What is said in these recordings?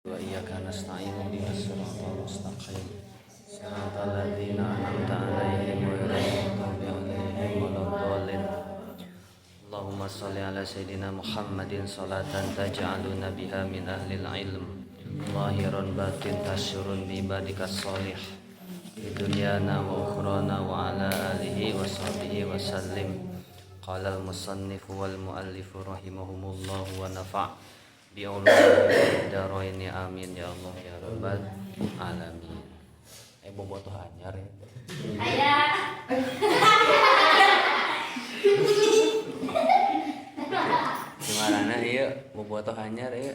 Wa iyyaka nasta'in ihdinas siratal mustaqim. Siratal ladzina an'amta 'alaihim ghairil maghdubi 'alaihim waladdallin. Allahumma shalli ala sayidina Muhammadin salatan taj'aluna biha min ahlil ilm. Zahiran batin tasyurun bi ibadikas shalih. Di dunyana wa ukhrana wa ala alihi wa sahbihi wa sallim. Qala al-musannif wal muallif rahimahumullah wa nafa' bi ulumihi daraini amin ya Allah ya rabbal alamin. Bobotoh anyar ya. Aya. Gimana ieu bobotoh anyar ieu?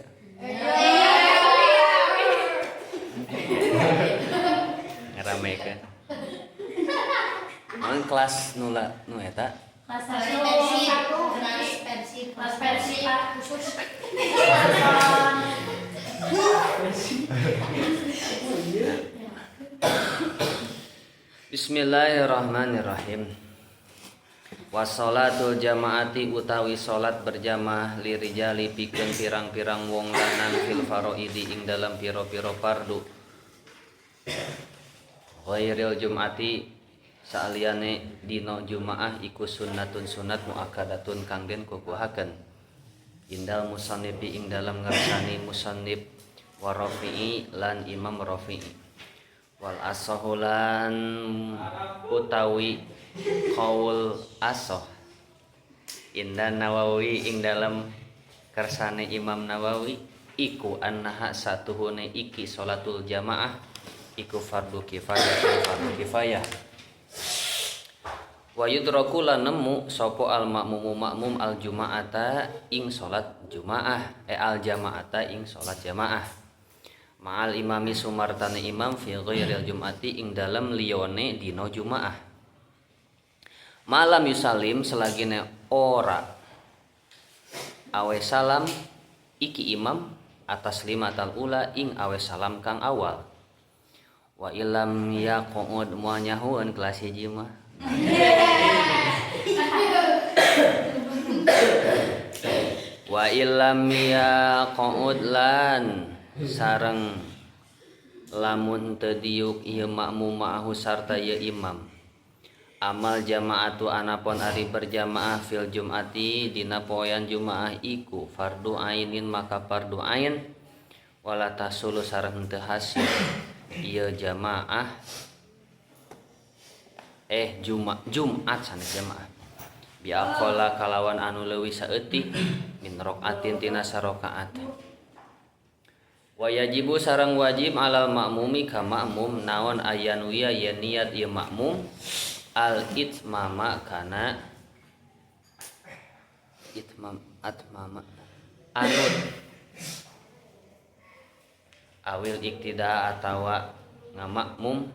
Ngeramekeun. Mun kelas nula nu eta Kelas Persib, satu. kelas Persib, Kelas Persib khusus. Bismillahirrahmanirrahim. Wassalatul jamaati utawi salat berjamaah lirijali pikeun pirang-pirang wong lanang fil faraidi ing dalam pira-pira fardu. Ghairil jum'ati saaliyane dina Jumaah iku sunnatun sunat muakkadatun kang den kukuhakeun. Indal musannifi ing dalam ngarsani musannif wa Rafi'i lan Imam Rafi'i. Wal asahulan utawi qaul asoh inda Nawawi ing dalam kersane Imam Nawawi iku annaha satuhune iki salatul jamaah iku fardu kifayah fardu kifayah. Wa yudraku lan nemu sapa al makmumu makmum al juma'ata ing salat jumaah al jama'ata ing salat jamaah ma'al imami sumartane imam fi ghairil jum'ati ing dalem liyane dina jumaah. Malam yusalim selagine ora awe salam iki imam atas lima tal ula ing awe salam kang awal. Wa ilam yaqud muanyahuan kelas 1 mah. Wa ilam yaqud lan sareng lamun teu diuk ieu makmum ma'ahu sarta ieu imam. Amal jamaatu anapun ari berjamaah fil jum'ati dina poean jumaah iku fardu ainin maka fardu ain wala tasulu sareng teu hasil ieu jamaah Jumat sanes jamaah bi aqalla kalawan anu leuwih saeutik min rokaatin tina sarakaat. Wa yajibu sareng wajib alal makmumi ka makmum naon ayanwiya yen niat ieu makmum al itmama kana itmam atmama anut awil iktida atawa ngamakmum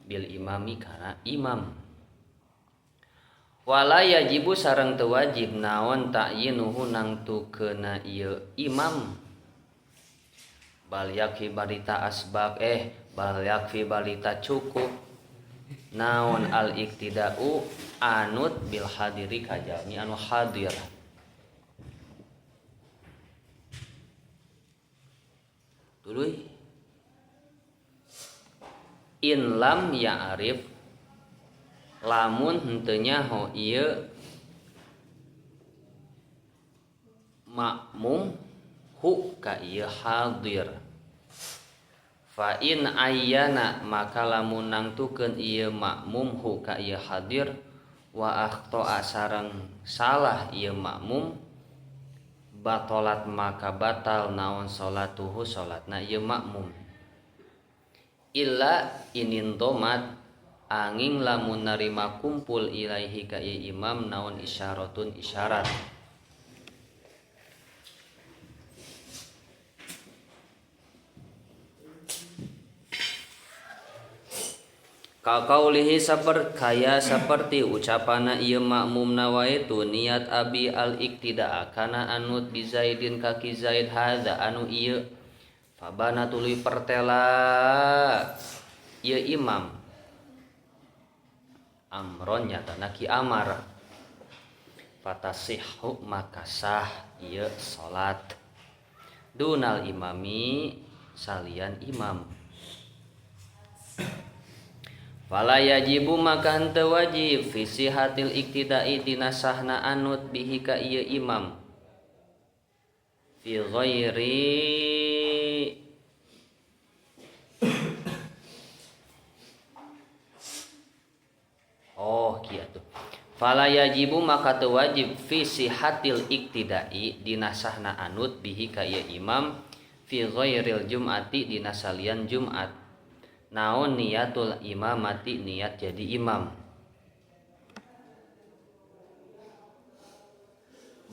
bil imami kana imam. Wala yajibu sareng teu wajib naon ta'yinuhu nangtukeuna ieu imam. Bal yakfi barita asbab bal yakfi balita cukup naon al iktidau anut bil hadiri kajami anu hadir. Tuluy in lam ya'rif lamun henteu nyaho ieu makmum hu ka ieu hadir. Fa in ayyana maka lamun nangtukeun ieu makmum hu ka ieu hadir wa akhta'a sareng salah ieu makmum batalat maka batal naon salatuhu salatna ieu makmum. Illa inin tomat angin lamun narima kumpul ilaihi ka ieu imam naon isyaratun isyarat. Kakaulihi kaya seperti ucapana ieu makmum nawaitu niat abi al iktidaa kana anut bi Zaidin kaki Zaid hadza anu ieu fabana tuluy pertela ieu imam amron nyatana ki amar fatasihhu maka sah ieu salat dunal imami salian imam. Fala yajibu maka henteu wajib fi sihatil iktidai dina sahna anut bihi ka ieu imam fi ghairi oh kieu tuh. Fala yajibu maka teu wajib fi sihatil iktidai dina sahna anut bihi ka ieu imam fi ghairil jum'ati dina salian Jumat. Naon niatul imamati niat jadi imam.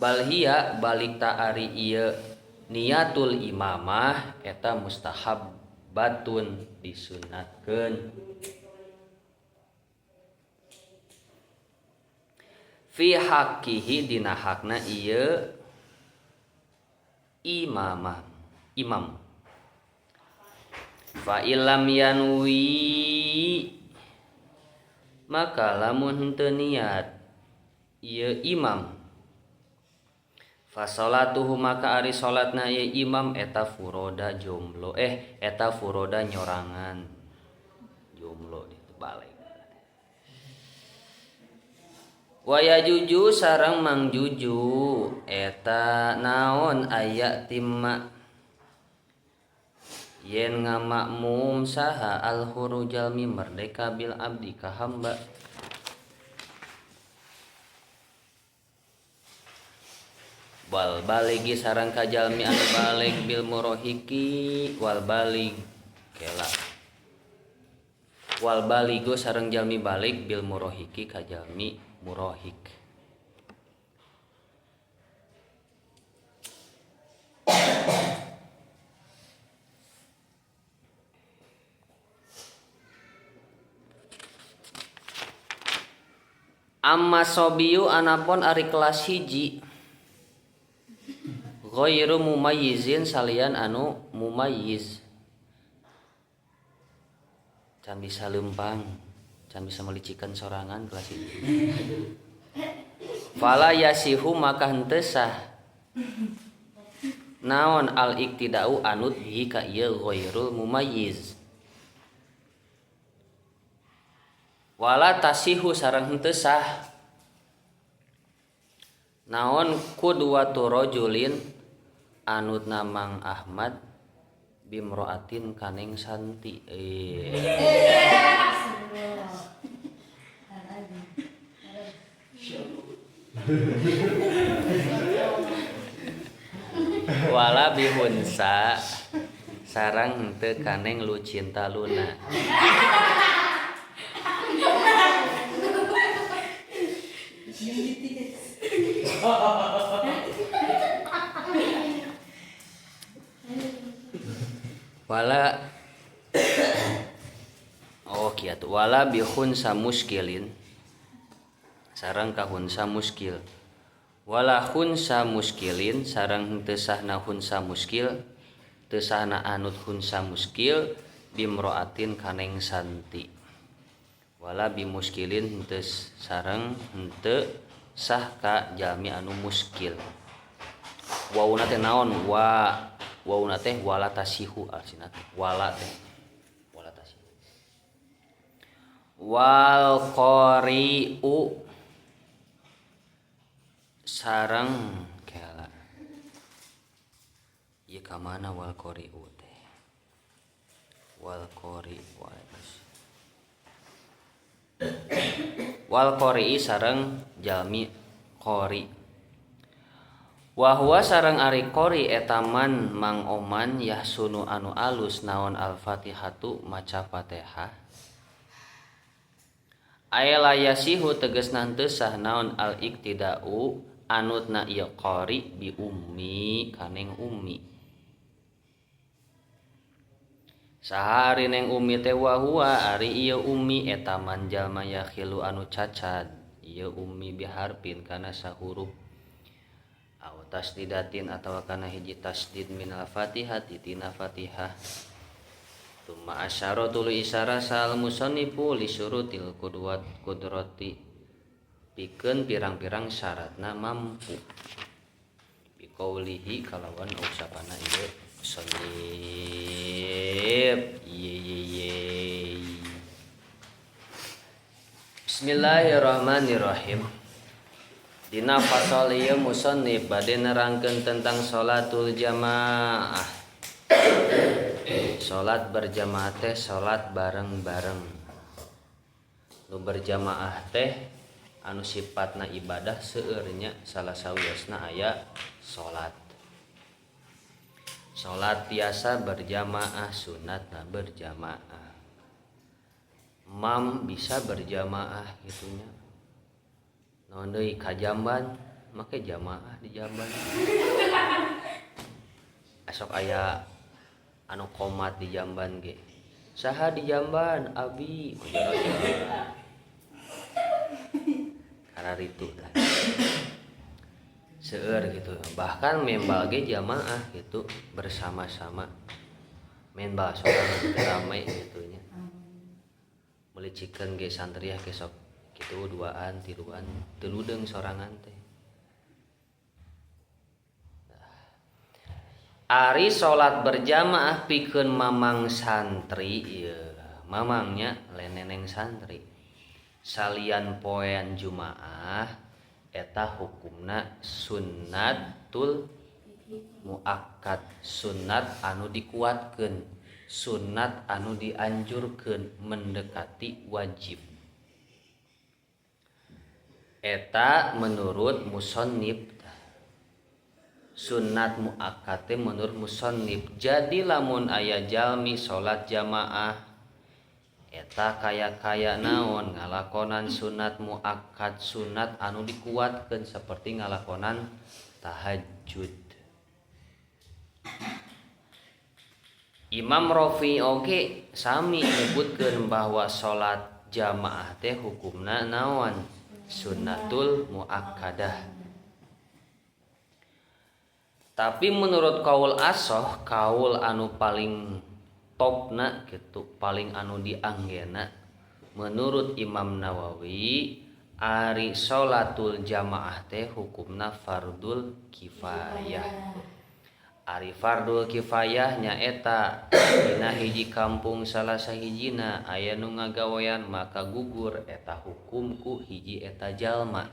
Balhia balik ta ari ieu niatul imamah eta mustahabbatun disunatkeun. Fi haqqihi dina hakna ieu imamah imam. Fa illam yanwi maka lamun henteu niat ieu imam fa salatuhu maka ari salatna ieu imam eta furoda jomblo eta furoda nyorangan jomblo itu balik. Waya juju sareng mang juju eta naon aya timma yen ngamakmum saha al-huru jalmi merdeka bil abdi ka hamba. Wal baligi sareng ka jalmi anu balig bil murohiki wal balig kela. Wal baligo sareng jalmi balig bil murohiki ka jalmi murohik. Amma sobiyu anapun ari kelas hiji ghairu mumayyizin salian anu mumayyiz can bisa lempang can bisa melicikan sorangan kelas hiji. Fala yasihu maka henteu sah naon al iktidau anut bihi ka ieu ghairul mumayyiz. Wala tasihu sareng henteu sah naon qudwatu rajulin anutna Mang Ahmad bimroatin kaneng santi. Wala bihunsa sareng henteu kaneng Lucinta Luna. Wala oh kiatu wala bihunsa muskilin sareng ka hunsa muskil. Wala hunsa muskilin sareng henteu sahna hunsa muskil teu sahna anut hunsa muskil bimroatin kaneng santi. Wala bimuskilin henteu sareng henteu sah ka jalmi anu muskil. Wauna teh naon wa wauna teh wala tasihu artina teh wala teh wala tasihu. Wal qari'u sareng kela ieu ka mana wal qari'u teh wal qari wal qari'i sareng jalmi qari. Wa huwa sareng ari qori eta man mang oman yahsunu anu alus naon al-fatihatu maca Fatihah. Aela yasihu tegasna henteu sah naon al-iktidau anutna ieu qori bi ummi kaneng ummi. Saha ari neng ummi teh wa huwa ari ieu ummi eta man jalma yakhilu anu cacad ieu ummi biharpin kana sahurup au tasdidatin atawa kana hiji tasdid minal Fatihah tina Fatihah. Tuma asyara tuluy isyara sal musannifu li syurutil qudwat qudrati pikeun pirang-pirang syaratna mampu biqaulihi kalawan ucapanna ieu musannif. Bismillahirrahmanirrahim. Dina fasal ieu musannif bade nerangkeun tentang sholatul jamaah. Salat berjamaah teh salat bareng-bareng. Nu berjamaah teh anu sifatna ibadah seueur nya, salah sawiosna aya salat. Salat tiasa berjamaah, sunatna berjamaah. Mam bisa berjamaah gitu nya. Naon deui, ka jamban make jamaah di jamban. Esok aya anu komat di jamban ge. Saha di jamban? Abi. Ojo-ojo. Kararitu tah. Seueur gitu. Bahkan membal ge jamaah gitu, bersama-sama. Main bal sorangan teu rame gitu nya. Meuli chicken ge santriah ge sok kitu, duaan, tiluan, teu ludeung sorangan teh. Ari salat berjamaah pikeun mamang santri ieu, mamangnya lain neneng santri. Salian poean Jumaah eta hukumna sunnatul muakkad, sunat anu dikuatkeun, sunat anu dianjurkeun mendekati wajib. Eta menurut musannif, sunat muakkad teh menurut musannif. Jadi lamun aya jalmi salat jamaah eta kaya-kaya naon, ngalakonan sunat muakkad, sunat anu dikuatkeun seperti ngalakonan tahajud. Imam Rafi oge sami nyebutkeun bahwa salat jamaah teh hukumna naon, sunnatul muakkadah. Tapi menurut kaul asoh, kaul anu paling topna gitu, paling anu dianggena menurut Imam Nawawi, ari sholatul jamaah teh hukumna fardul kifayah. Ari fardul kifayah nyaeta dina hiji kampung salah sahijina aya nu ngagawean maka gugur eta hukum ku hiji eta jalma,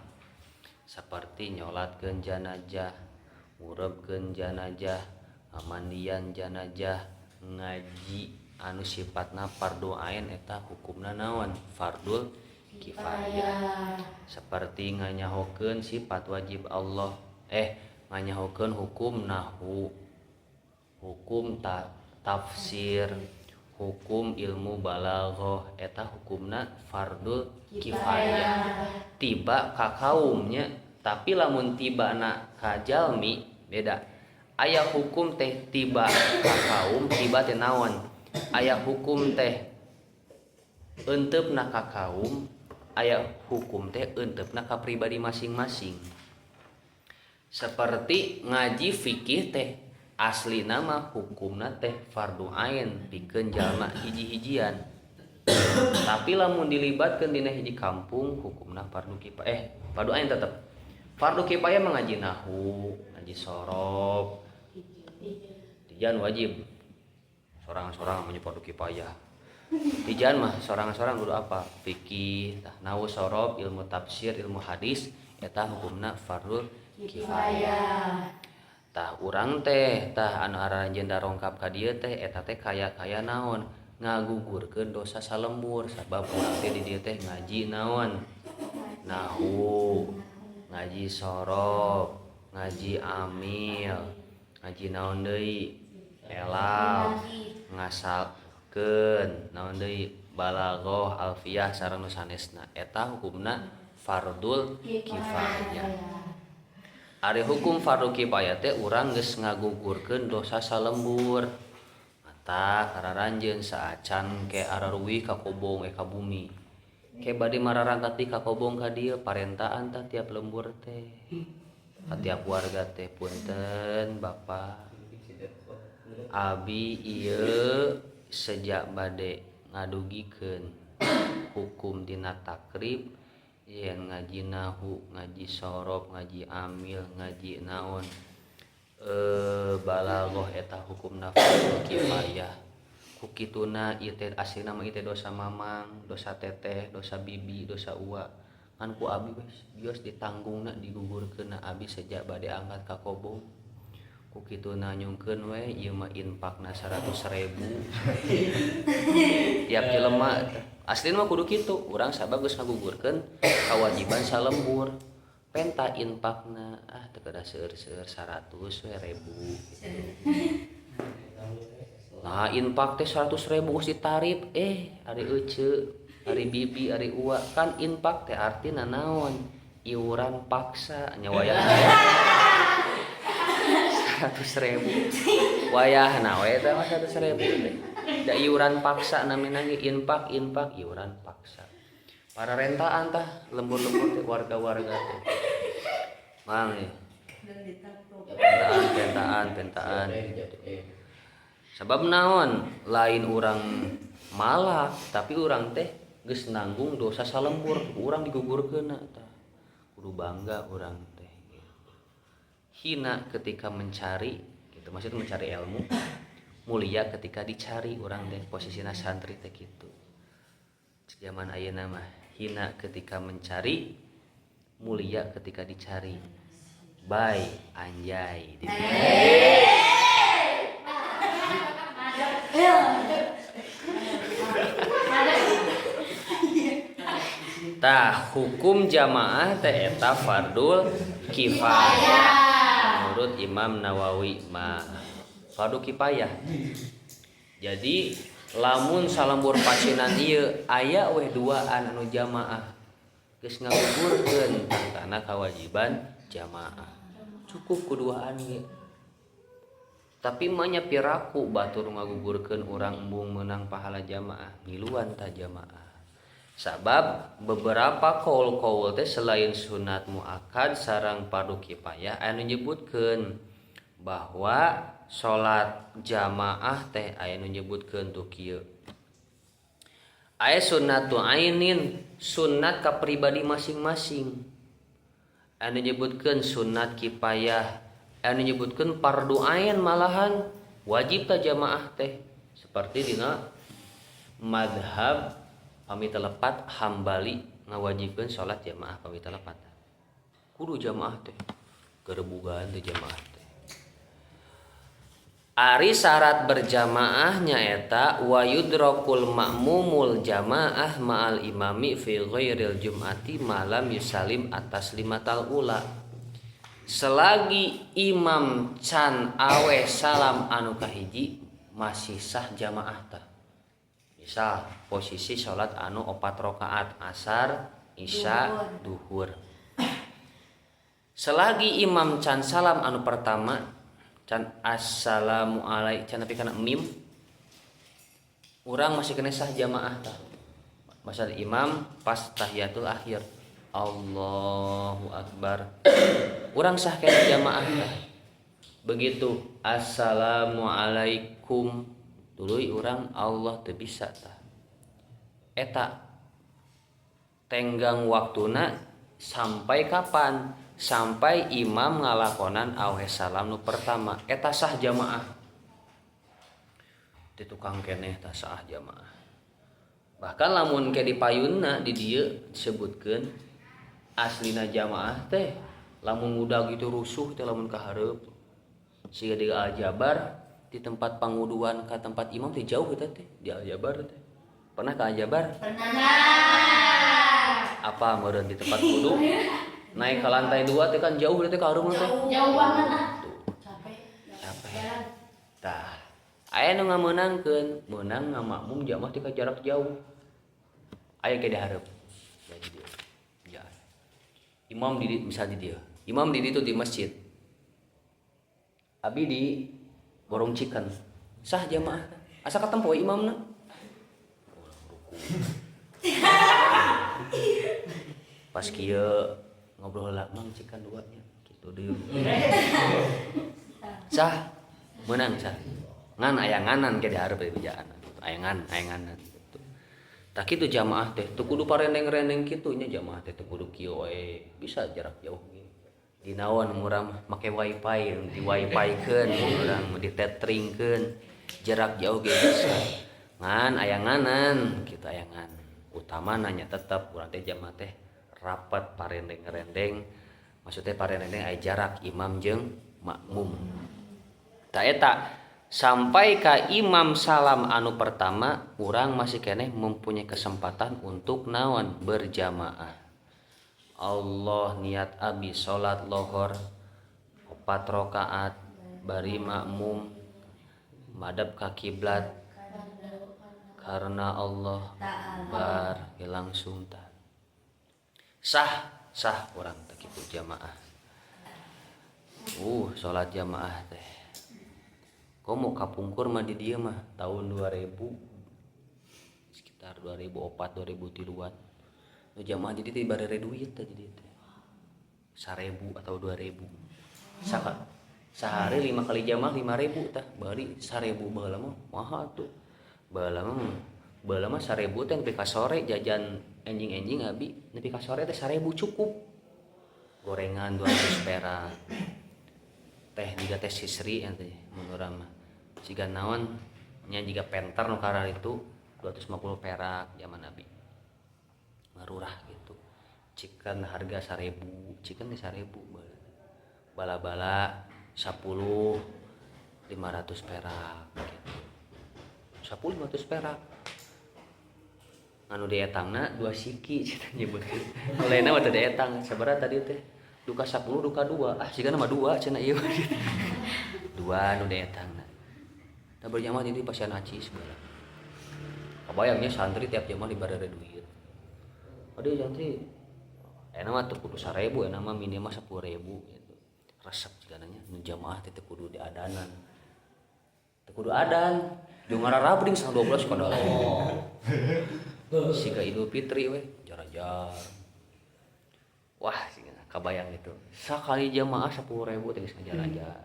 seperti nyolatkeun janajah, ngurebkeun janajah, ngamandian janajah, ngaji anu sifatna fardu ain eta hukumna naon, fardul kifayah. Seperti nganyahokeun sifat wajib Allah, nganyahokeun hukum nahwu, hukum tafsir, hukum ilmu balaghah eta hukumna fardul kifayah. Tiba ka kaumnya, tapi lamun tiba na ka jalmi beda. Aya hukum teh tiba ka kaum, tiba teh naon? Aya hukum teh eunteup ka kaum, aya hukum teh eunteup ka pribadi masing-masing. Seperti ngaji fikih teh asli nama hukumna teh fardu ain pikeun jalma hiji-hijian. Tapi lamun dilibatkeun dina hiji kampung hukumna fardu kifayah, fardu ain tetep. Fardu kifayah mah ngaji nahwu, ngaji sorof. Tijan wajib. Sorang-sorang punya fardu kifayah. Tijan mah sorang-sorang kudu apa? Fikih, tah nahwu, sorof, ilmu tafsir, ilmu hadis eta hukumna fardu kifayah. Tah urang teh tah anu aranjeun darongkap ka dieu teh eta teh kaya-kaya naon? Ngagugurkeun dosa salembur, sabab urang teh di dieu teh ngaji naon? Nahwu, ngaji sorof, ngaji amil, ngaji naon deui? Elal, ngasalkeun naon deui? Balaghah, alfiyah sareng nu sanesna. Eta hukumna fardul kifayah. Ari hukum fardu kifayah teh urang geus ngagugurkeun dosa salembur. Mata kararanjeun saacan ke araruwi ka kobong ka bumi. Ke bade mararangkat di ka kobong ka dieu parentaan tah tiap lembur teh. Ka tiap warga teh, punten Bapak. Abi ieu sejak bade ngadugikeun hukum dina takrib yen ngaji nahu, ngaji sorof, ngaji amil, ngaji naon balaghah eta hukumna fardul kifayah. Ku kituna ieu teh aslina mah ieu teh dosa mamang, dosa teteh, dosa bibi, dosa uwa. Ngan ku abi bios ditanggungna, digugurkeunna abi sejak bade angkat ka kobong. Ku kituna nyungkeun we ieu mah infakna 100.000. Tiap jelema aslina mah kudu kitu, urang sabab geus ngagugurkeun kewajiban salembur. Penta infakna ah teu kedah seueur-seueur 100 we ribu gitu. Nah, infak teh 100.000 geus ditarif, ari ece, ari bibi, ari uwa, kan infak teh artina naon? Iuran paksa nya wayahna 100.000. Wayahna we teh mah 100.000 teh. Da iuran paksa namina ge infak, infak iuran paksa. Para rentaan tah lembur-lembur teh warga-warga teh. Mang ya. Pentaan, pentaan, pentaan. Sabab naon? Lain urang malak, tapi urang teh geus nanggung dosa salembur, urang digugurkeunna tah. Kudu bangga urang teh gitu. Hina ketika mencari gitu, maksudnya mencari ilmu, mulia ketika dicari urang teh posisina santri teh kitu. Zaman ayeuna mah hina ketika mencari, mulia ketika dicari. Bye anjay. Tah, hukum jamaah teh eta fardul kifayah. Menurut Imam Nawawi mah fardu kifayah. Jadi lamun salembur pasinan ieu aya weh duaan anu jamaah geus ngagugurkeun tangtana kewajiban jamaah. Cukup kuduaan ge. Tapi mah nya piraku batur ngagugurkeun urang embung meunang pahala jamaah, ngiluan tah jamaah. Sabab beberapa kaul-kaul teh selain sunat muakkad sareng fardu kifayah aya nu nyebutkeun bahwa salat jamaah teh aya nu nyebutkeun tuh kieu. Aya sunnatu ainin, sunat ka pribadi masing-masing. Aya nu nyebutkeun sunat kifayah, aya nu nyebutkeun fardu ain malahan wajib ta jamaah teh. Seperti dina madhab pami telepat Hambali ngawajibkeun salat jamaah pami telepat. Kudu jamaah teh, gerebugan teh jamaah teh. Ari syarat berjamaah nyaeta wa yudrakul ma'mumul jamaah ma'al imami fi ghairil jum'ati malam yusalim atas limatal ula. Selagi imam can awe salam anu kahiji masih sah jamaah tah. Misal posisi salat anu 4 rakaat asar, isya, duhur. Selagi imam can salam anu pertama, can assalamualaikum can tapi kana mim, urang masih kena sah jamaah tah. Masal imam pas tahiyatul akhir, Allahu akbar, urang sah kena jamaah tah. Begitu assalamualaikum tuluy urang Allah teu bisa tah. Eta tenggang waktuna sampai kapan? Sampai imam ngalakonan awe salam nu pertama, eta sah jamaah. Di tukang keneh tah sah jamaah. Bahkan lamun ke di payunna di dieu disebutkeun aslina jamaah teh lamun udah gitu rusuh teh lamun kahareup siga di Aljabar di tempat panguduan ke tempat imam teh jauh eta teh di Aljabar teh. Pernah ke Aljabar? Pernah. Apa meureun di tempat wudu? Naik ke lantai 2 teh kan jauh teh ka hareup teh. Jauh banget ah. Tuh. Capek. Capek. Jalan. Tah, aya nu ngameunangkeun, meunang ngamakmum jamaah ti ka jarak jauh. Aya ke di hareup. Ya di dieu. Ya. Imam di misal di dieu. Imam di ditu di masjid. Abi di Borong Chicken. Sah jamaah. Asa katempo imamna. Ruku. Pas kieu ngobrol lah mang cikan duanya gitu deui. Sah meunang sah. Ngan aya nganan ke dihareup di bejaan. Aya ngan, aya nganan gitu. Tah kitu jamaah teh teu kudu parendeng-rendeng kitu nya jamaah teh teu kudu kieu we, bisa jarak jauh ge. Dinaon urang mah make wifi, di wifi-keun urang mah ditethering-keun jarak jauh ge bisa. Ngan ayanganan gitu, ayangan utama nanya tetap urang teh jamaah teh rapat parendeng-rendeng, maksudnya parendeng aya jarak imam jeung makmum. Tah, eta sampai ka imam salam anu pertama, urang masih keneh mempunyai kesempatan untuk naon? Berjamaah. Allah, niat abi salat lohor 4 rakaat, bari makmum, madep ka kiblat, karena Allah bar langsung tah sah, sah urang teh kitu jamaah. Salat jamaah teh komo kapungkur mah di dieu mah tahun 2000, sekitar 2004, 2003-an, nu jamaah jadi teh barere duit teh, jadi teh 1000 atau 2000 saka sehari 5 kali jamaah, 5000 tah, bari 1000. Baheula mah mahal tuh. Baheula mah 1000 teh nepi ka sore jajan enjing-enjing. Abi nepi ka sore teh 1000 cukup. Gorengan 200 perak, teh jiga teh sisri teh mun urang mah, siga naon nya, jiga penter nu itu 250 perak zaman abi marurah gitu. Chicken harga 1000, chicken teh 1000, bala-bala 10 500 perak gitu, 10 500 perak. Anu dietangna dua siki cenah nyebutkeun, mulainya mah teu dietang. Sabaraha tadi teh? Duka 10, duka 2, ah sigana mah 2 cenah ieu, dua nu dietangna. Da berjamaah jadi pasian acis baheula. Kabayangnya santri tiap jamaah dibarere duit. Aduh, santri enak mah teu kudu 1000, enak mah minimal 10.000 gitu. Resep jigana nya nu jamaah teh, teu kudu diadanan. Teu kudu adan. Jeung ngararabring 11.30 kada. Siga Idul Fitri we, jarajar. Wah, siga kabayang gitu. Sakali jamaah 10.000 teh geus ngajarajar.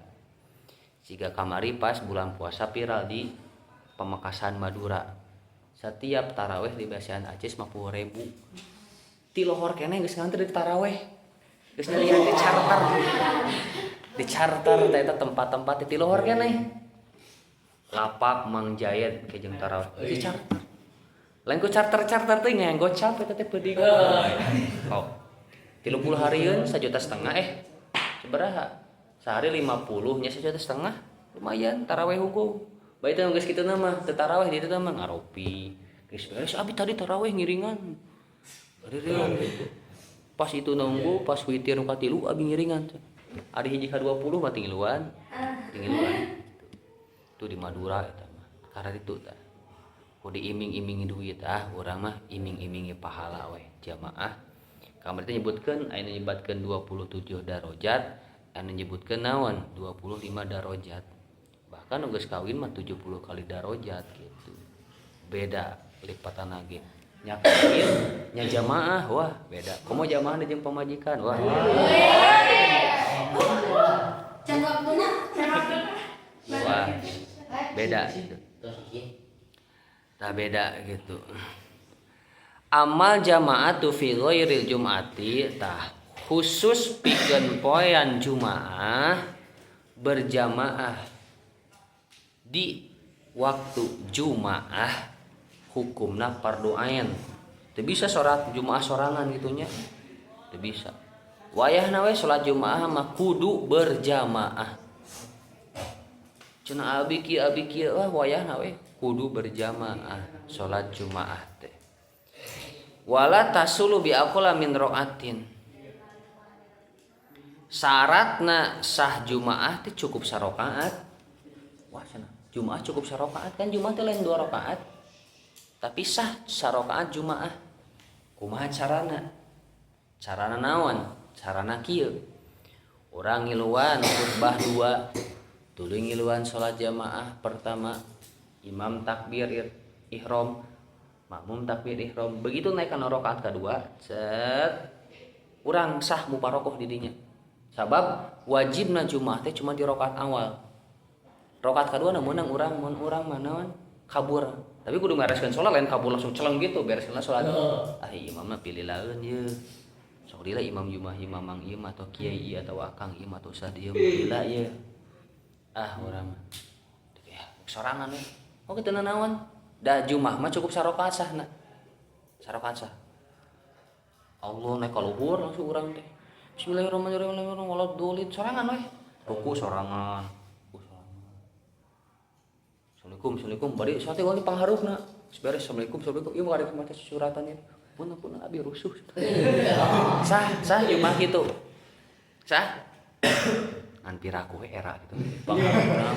Siga kamari pas bulan puasa viral di Pamekasan, Madura. Setiap taraweh di basian acis 50.000. Ti lohor keneh geus ngantri di taraweh. Geus nyalian di charter. Di charter teh eta tempat-tempat ti lohor keneh. Lapak Mang Jayed ke jeung taraweh di charter. Lain ku charter-charter teh nganggo gocap eta teh peuting. Oh. 30 harieun 1,5 juta, eh sabaraha? Sehari 50 nya, 1,5 juta. Lumayan taraweh hungkul. Bae teh geus kitu mah teu taraweh di ditu mah ngaropi. Geus beres, abi tadi taraweh ngiringan. Ngiringan gitu. Pas itu nunggu, pas witir nu katilu abi ngiringan. Ari hiji ka 20 mah tingiluan. Tingiluan. Itu di Madura eta mah. Karena itu tah. Ku diiming-imingi duit, ah urang mah iming-imingi pahala we jamaah. Kamari teh nyebutkeun aya nyebatkeun 27 darajat, anu nyebutkeun naon, 25 darajat. Bahkan nu geus kawin mah 70 kali darajat gitu. Beda lipatan lagi. Nya kawin, nya jamaah, wah beda. Komo jamaah jeung pamajikan, wah. Can waktuna. Wah, beda gitu. Tah, beda gitu. Amal jamaah tu fi ghairil jum'ati, tah khusus pikeun poean Jumaah, berjamaah di waktu Jumaah hukumna fardu ain. Teu bisa sholat Jumaah sorangan gitunya. Teu bisa. Wayahna we sholat Jumaah mah kudu berjamaah. Cenah abi kieu, abi kieu, wah wayahna we kudu berjamaah sholat Jumaah teh. Wala tasulu bi aqalla min ra'atin. Syaratna sah Jumaah teh cukup sarokaat. Wah cenah, Jumaah cukup sarokaat, kan Jumaah teh lain dua rakaat. Tapi sah sarokaat Jumaah. Kumaha carana? Carana naon? Carana kieu. Urang ngiluan khutbah dua, tuluy ngiluan sholat jamaah pertama, imam takbir ihram, makmum takbir ihram. Begitu naik kana rakaat kedua, set, urang sah mufarokoh di dinya. Sabab wajibna Jumaah teh cuma di rakaat awal. Rakaat kedua na meunang urang, mun urang mah naon, kabur. Tapi kudu bereskeun sholat, lain kabur langsung celeng gitu, bereskeun sholat. Ah, imam mah pilih laeun ye. Sok lila imam Jumaah, imam mang ieu atau kiai ieu atau akang ieu atau ustad ieu lila ye. Ah, urang mah. Ya, sorangan we. Oh, kitu naon? Da Jumaah mah cukup sarokaat sahna. Sarokaat sah. Allah naik ka luhur langsung urang teh. Bismillahirrahmanirrahim waladhdallin sorangan we. Ruku sorangan. Ruku sorangan. Assalamualaikum, assalamualaikum. Bari salat teh wali pangharupna. Geus beres assalamualaikum, assalamualaikum. Ieu mah maca suratan ieu. Punten punten abi rusuh. Sah, sah Jumaah kitu. Sah. Ngan piraku we era gitu. Pangharupna.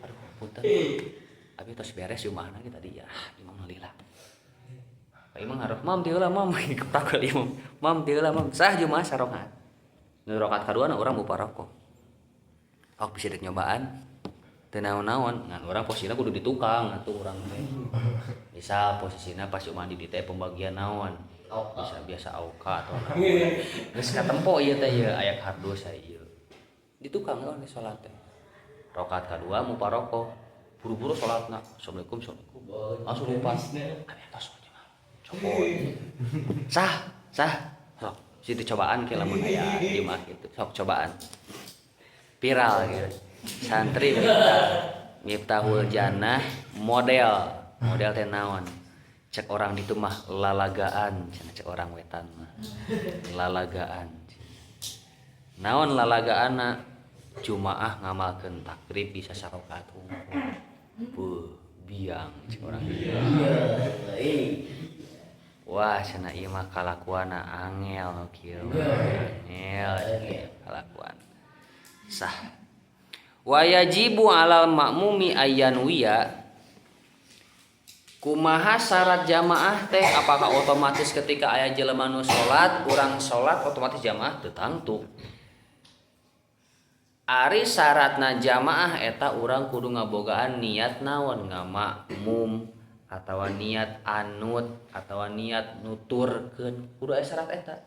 Aduh, punten. Abi tos beres Jumaahna ge tadi ya. Imam lila. Pak Imam harap mam ti heula mam keprak imam. Mam ti heula mam. Sah Jumaah sarokaat. Nu rakaat kadua na urang muparoko. Oh bisa dek nyobaan. Teu naon-naon ngan urang posisina kudu di tukang atuh urang teh. Misal posisina pas Jumaah di teh pembagian naon. Bisa biasa auka atau naon. Geus katempo ieu teh ieu aya kardus aya ieu. Di tukang urang teh salat teh. Rakaat kadua muparoko. Buru-buru salatna. Assalamualaikum, assalamualaikum. Langsung lupa. Abi atos copot. Sah, sah. Sok, situ cobaan ke lamun aya Jumaah gitu. Sok cobaan. Viral gitu. Santri Miftahul Jannah model. Model teh naon? Cek orang ditu mah lalagaan, cenah cek orang wetan mah. Lalagaan. Naon lalagaanna? Jumaah ngamalkeun takrib bisa sarokaat hungkul. Beuh, biang cek orang ditu. Wah, cenah ieu mah kalakuanna angel kieu. Angel cenah kalakuan. Sah. Wa yajibu alal makmumi ayyanwiya. Kumaha syarat jamaah teh? Apakah otomatis ketika aya jelema nu salat, urang salat otomatis jamaah? Teu tangtu. Ari syaratna jamaah eta urang kudu ngabogaan niat naon? Ngamakmum atawa niat anut atawa niat nuturkeun, kudu aya syarat eta.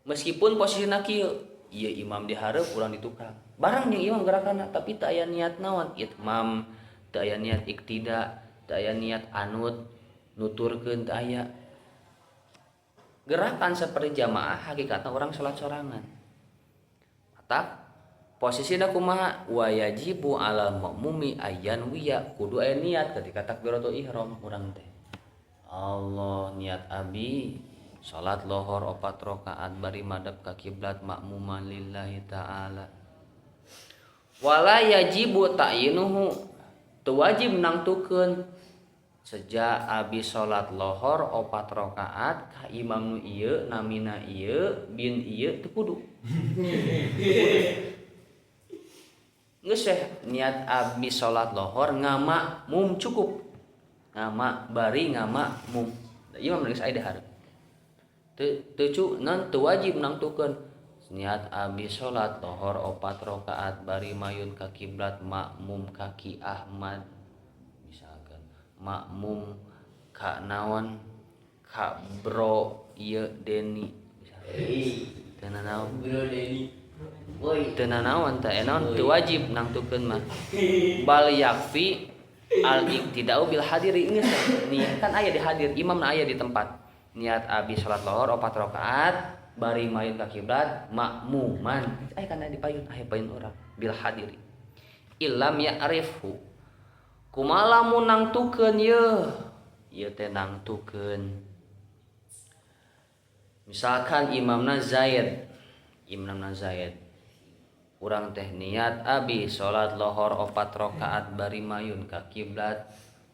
Meskipun posisina kieu, ieu imam di hareup urang di tukang. Bareng jeung imam gerakanna tapi teu aya niat naon? Itmam, teu aya niat iktida, teu aya niat anut, nuturkeun teu aya. Gerakan seperti jamaah hakikatna urang salat sorangan. Matak posisina kumaha? Wa yajibu alal makmumi ayyanwiya, kudu aya niat ketika takbiratul ihram urang teh. Allah niat abi salat lohor 4 rakaat bari madhep ka kiblat makmuman lillahi taala. Wala yajibu ta'yinuhu, teu wajib nangtukeun sejak abi salat lohor 4 rakaat ka imam nu ieu namina ieu bin ieu teu kudu. Geus weh niat abi salat lohor ngamakmum cukup. Ngamak bari ngamakmum. Da imam geus aya di hareup. Teu teu cu non teu wajib nangtukeun niat abi salat lohor 4 rakaat bari mayun ka kiblat makmum ka Ki Ahmad misalkan makmum ka naon ka bro ieu Deni misalkan. Teu nanaon Bro Deni. Woi. Teu nanaon teh naon teu wajib nangtukeun mah. Bal yakfi al iktidau bil hadiri geus niat kan aya di hadir imamna aya di tempat. Niat abi salat lohor 4 rakaat bari mayun ka kiblat makmuman. Aya kan di payun aya payun urang bil hadiri. Illam ya'rifhu. Kumaha lamun nangtukeun yeuh? Ieu teh nangtukeun. Misalkan imamna Zaid, imamna Zaid. Urang teh niat abi salat lohor 4 rakaat bari mayun ka kiblat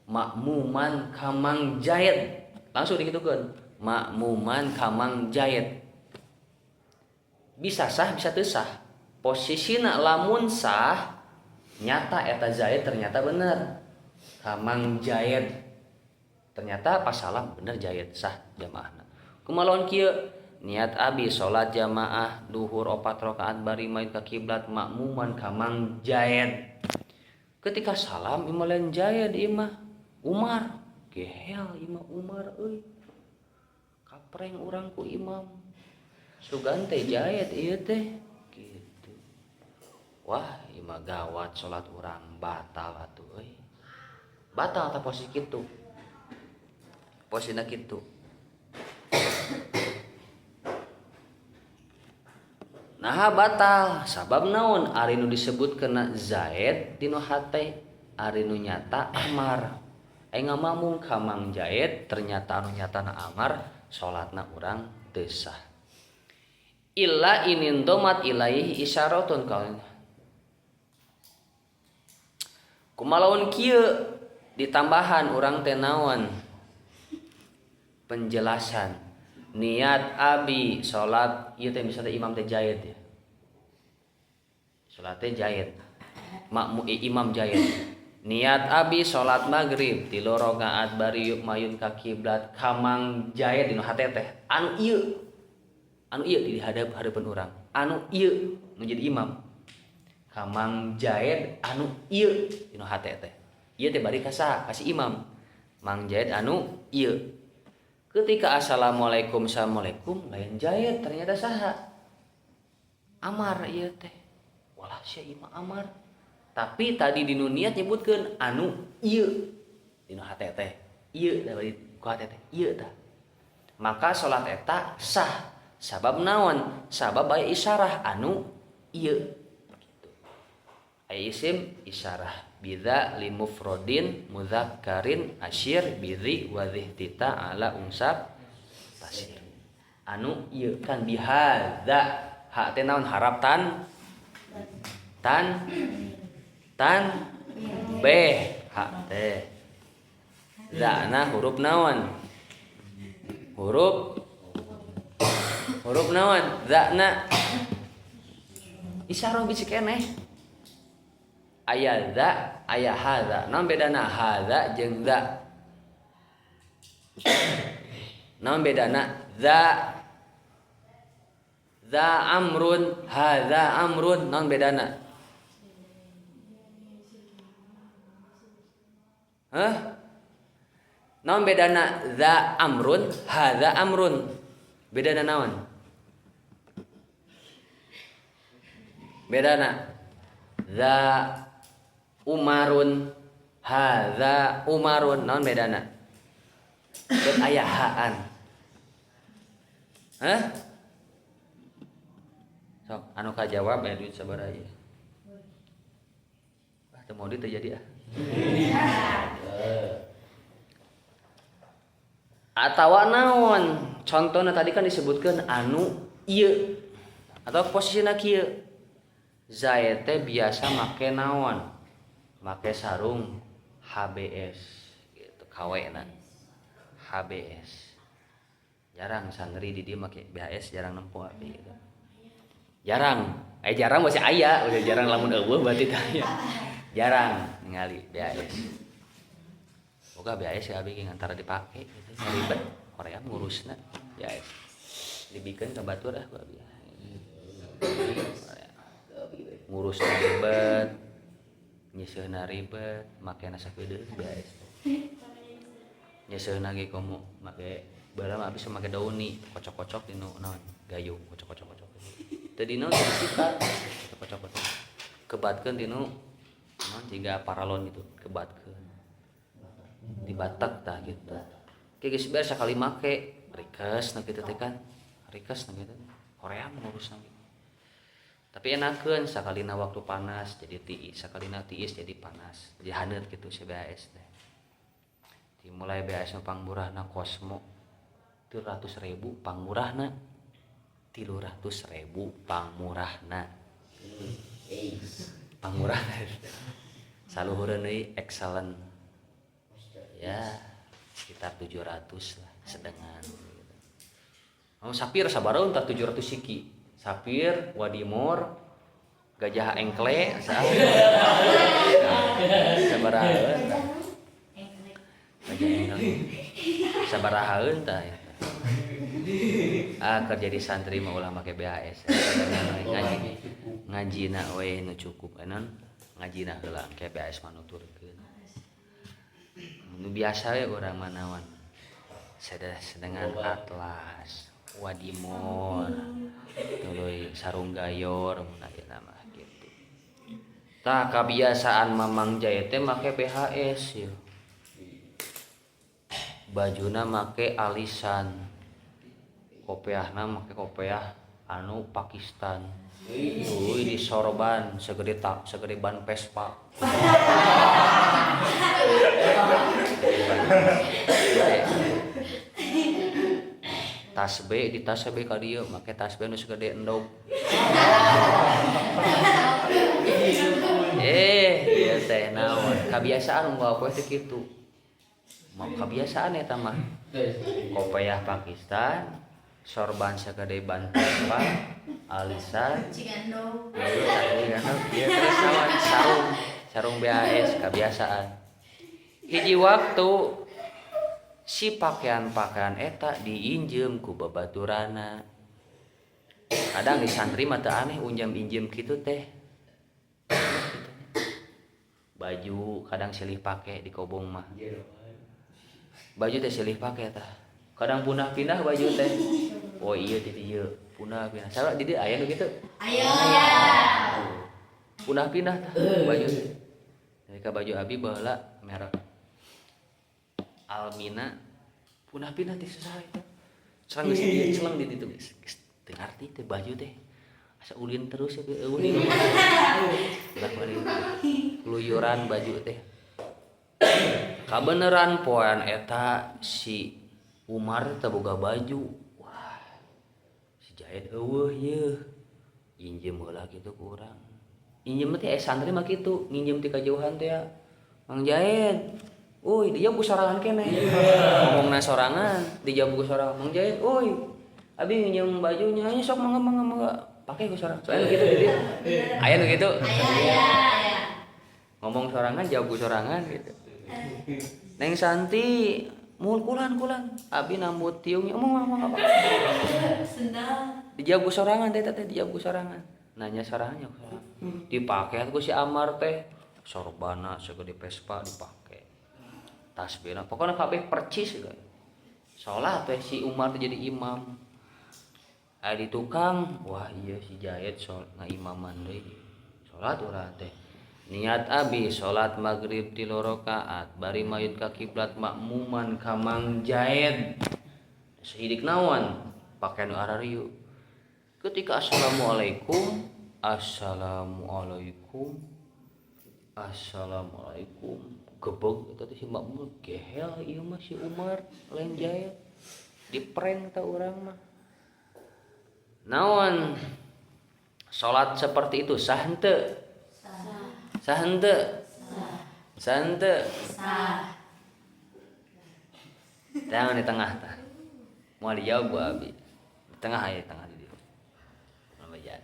makmuman ka Mang Zaid. Langsung dikitukeun, makmuman ka Mang Zaid. Bisa sah bisa teu sah. Posisina lamun sah nyata eta Zaid ternyata bener. Ka Mang Zaid. Ternyata pas salam bener Zaid sah jamaahna. Kumaha lamun kieu? Niat abi salat jamaah duhur 4 rakaat bari main ka kiblat makmuman ka Mang Zaid. Ketika salam imah lain Zaid imah Umar. Gehel imah Umar euy. Kapreng urang ku imam. Sugan teh Zaid ieu teh gitu. Wah, imah gawat salat urang batal atuh euy. Batal tah posisi kitu. Posisina kitu. Nah batal sabab naon ari nu disebut kena Zaid dinu hate ari nu nyata Amar. Aing ngamakmum ka Mang Jaid ternyata anu nyatana Amar, salatna urang teu sah. Illa inin domat ilaihi isyaratun kaun. Kumalaun kieu ditambahan urang teh naon? Penjelasan niat abi salat ieu teh misalnya imam teh Jaid ya. Salat teh Jaid. Makmu imam Jaid. Niat abi salat maghrib 3 rakaat bari mayun ka kiblat ka Mang Jaid dina hate teh anu ieu. Anu ieu di hadap-hadapan urang. Anu ieu nu jadi imam. Ka Mang Jaid anu ieu dina hate teh. Ieu teh bari ka saha? Ka si imam. Mang Jaid anu ieu. Ketika assalamualaikum assalamualaikum lain Jaid ternyata saha? Amar ieu teh. Walah sia imam Amar. Tapi tadi dinu niat nyebutkeun anu ieu dina hate teh. Ieu teh bari ku hate teh. Ieu tah. Maka salat eta sah. Sabab naon? Sabab aya isyarah anu ieu. Gitu. Aya isim isyarah bidza li mufradin mudzakkarin asyir bidzi wa dzihtita ala unsab tasir. Anu ieu kan bihadza. Ha teh naon harap tan tan tan b ha teh. Zana huruf naon? Huruf huruf naon? Zana isyarah bisi keneh. Aya za, aya hadza. Naon bedana hadza jeung za? Naon bedana za? Za amrun, hadza amrun, naon bedana? Hah? Naon bedana za amrun, hadza amrun? Bedana naon? Bedana za umarun, hadza umarun, naon bedana? Bet aya haan. Hah? Sok anu kajawab aya duit sabaraha ieu? Ah teu mau teu jadi ah. Atawa naon? Contohna tadi kan disebutkeun anu ieu atau posisina kieu. Zaid teh biasa make naon? Make sarung HBS gitu, KW na. HBS. Jarang santri di dieu make BHS, jarang nempo abi gitu. Jarang. Jarang masih aya, udah jarang lamun eueuh berarti teh aya. Jarang ningali BHS. Boga BHS ya abi ge antara dipake gitu, ribet Korea ngurusna BHS. Dibikeun ka batur ah ku abi. Ngurusna ribet, nyeuseuna ribet, makena sakedeung BHS. Nyeuseuna ge komo make baheula mah abis make dauni, kocok-kocok dinu naon gayung, kocok-kocok-kocok. Teu dinu teu disikat, kocok-kocok. Kebatkeun dinu naon jiga paralon gitu, kebatkeun. Dibatek tah gitu. Ke geus beres sakali make, rikes na kitu teh kan. Rikes na kitu. Hoream ngurusna gitu. Tapi enakeun sakalina waktu panas jadi tiis, sakalina tiis jadi panas, jadi haneut gitu si BHS teh. Dimulai BHS nu pangmurahna Cosmo 300.000 pangmurahna. 300.000 pangmurahna. Pangmurahna. Saluhureun deui excellent. Ya, sekitar 700 lah sedengan gitu. Oh, sapir sabaraha tah 700 siki. Sapir, Wadimor, gajah engkle, sabaraha tah. Gajah engkle. Sabaraha tah ya. Ah, kerja di santri mah ulah make BHS. Ngaji ngajina we nu cukup enon ngajina heula ke BHS mah nuturkeun. Nu biasa we urang mah naon. Sedengan Atlas, Wadimor, tuluy sarung gayor mun ayeuna mah gitu. Tah kabiasaan Mamang Jaya teh make BHS yeuh. Bajuna make alisan. Kopeahna make kopeah anu Pakistan. Uy di sorban segede tak segede ban Vespa. Tas B di tas B ka dieu make tas B nu segede endog. Ieu teh naon? Kabiasaan unggal poe teh kitu. Mau kabiasaan eta mah. Kopiah Pakistan, sorban sagede ban Vespa, alisan Cigando. Ieu terus naon? Sarung, sarung BAS kebiasaan. Hiji waktu si pakaian-pakaian eta diinjem ku babaturana. Kadang di santri mah teu aneh unjam-injem kitu teh. Baju kadang silih pake di kobong mah. Baju teh silih pake tah. Kadang punah-pindah baju teh. Oh iya di dieu, punah pindah. Salah di dieu aya nu kitu? Ayo ya. Punah-pindah tah baju teh. Mereka baju abi baheula merek Almina punah-pindah teh susah itu. Celeng geus dieu, celeng di ditu geus. Geus teu ngarti teh baju teh. Asa ulin terus ya eueuh di rumah. Ulah balik. Keluyuran baju teh. Kabeneran poean eta si Umar teh boga baju. Wah. Si Jaid eueuh yeuh. Injem heula kitu ku urang. Injem teh santri mah kitu, nginjem ti kajauhan teh ya. Mang Jaid. Uy, dijawab ku sorangan keneh. Ngomongna sorangan, dijawab ku sorangan. Mang Jaid, uy. Abi nginjem bajunya, nya sok mangga mangga mangga. Pake ku sorangan. Soalnya gitu gitu. Aya nu kitu. Aya aya aya. Ngomong sorangan, jawab ku sorangan gitu. Neng Santi, mul kulan kulan. Abi nambut tiungnya, omong omong apa. Sendal. Dijawab ku sorangan teh teh dijawab ku sorangan. Nanya sorangan jawab sorangan. Dipake ku si Amar teh. Sorbana segede Vespa dipake. Tasbihna pokoknya kabeh percis gitu. Salat teh si Umar teh jadi imam. Aya di tukang, wah iya si Jaid sol ngaimaman deui. Salat urang teh. Niat abi salat maghrib 3 rakaat bari mayun ka kiblat makmuman ka Mang Jaid. Sidik naon? Pake nu ararieu. Ketika assalamualaikum, assalamualaikum, assalamualaikum. Gebeg eta teh si makmum gehel ieu mah si Umar lain Jaid. Diprank ta urang mah. Naon? Salat seperti itu sah henteu? Sah. Sah henteu? Sah henteu? Sah. Jangan di tengah tah. Moal dijawab ku abi. Di tengah aya di tengah di dieu. Moal bajan.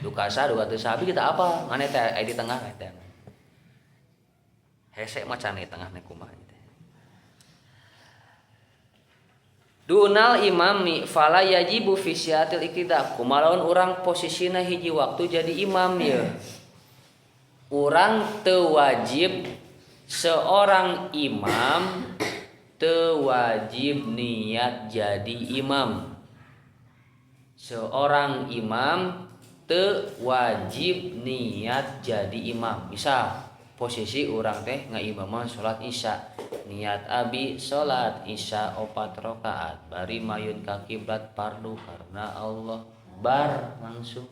Duka sah duka teu sah abi kita apa? Maneh teh aya di tengah teh. Hese macan di tengah nih kumaha teh. Dunal imami fala yajibu fi siatil iktida. Kumalaun urang posisina hiji waktu jadi imam ye. Urang teu wajib seorang imam teu wajib niat jadi imam. Seorang imam teu wajib niat jadi imam. Misal posisi urang teh ngaimaman salat isya, niat abi salat isya 4 rakaat bari mayun ka kiblat fardu karena Allah bar langsung.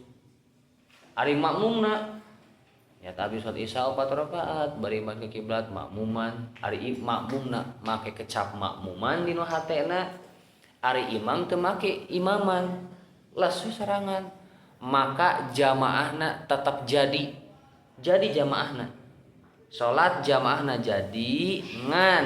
Ari makmumna niat abi salat isya 4 rakaat bari mayun ka kiblat makmuman. Ari makmumna make kecap makmuman dina hatena, ari imam teu make imaman lesu serangan, maka jamaahna tetap jadi jamaahna. Salat jamaahna jadi ngan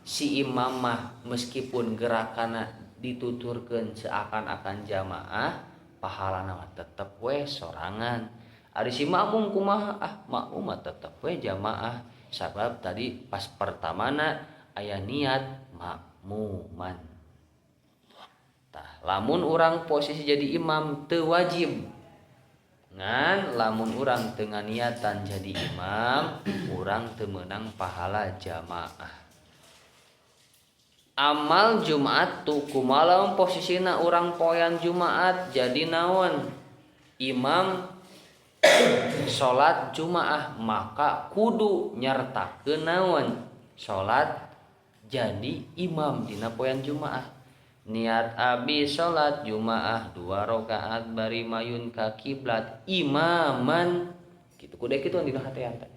si imam mah meskipun gerakanna dituturkeun seakan-akan jamaah, pahalana mah tetep we sorangan. Ari si makmum kumaha? Ah, makmum mah tetep we jamaah. Sabab tadi pas pertamana aya niat makmuman. Tah, lamun urang posisi jadi imam teu wajib. Ngan lamun urang teu niatan jadi imam, urang teu meunang pahala jamaah. Amal Jumat tu kumaha posisina urang poean Jumat jadi naon? Imam salat Jumaah maka kudu nyertakeun naon? Salat jadi imam dina poean Jumaah. Niat abi salat Jumaah 2 rakaat bari mayun ka kiblat imaman. Kitu kudu kitu dina hatean teh.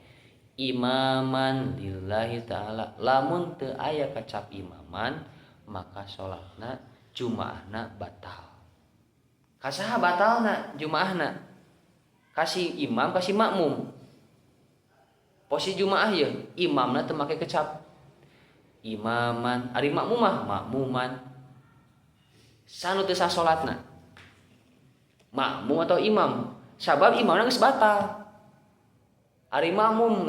Imaman lillahi ta'ala. Lamun teu aya kecap imaman maka salatna jumaahna batal. Kasaha batalna jumaahna? Kasih imam, kasih makmum. Posisi jumaah ye imamna teu make kecap imaman, ari makmum mah makmuman. Sanu teu sah salatna? Makmum atau imam? Sabab imamna geus batal. Ari makmum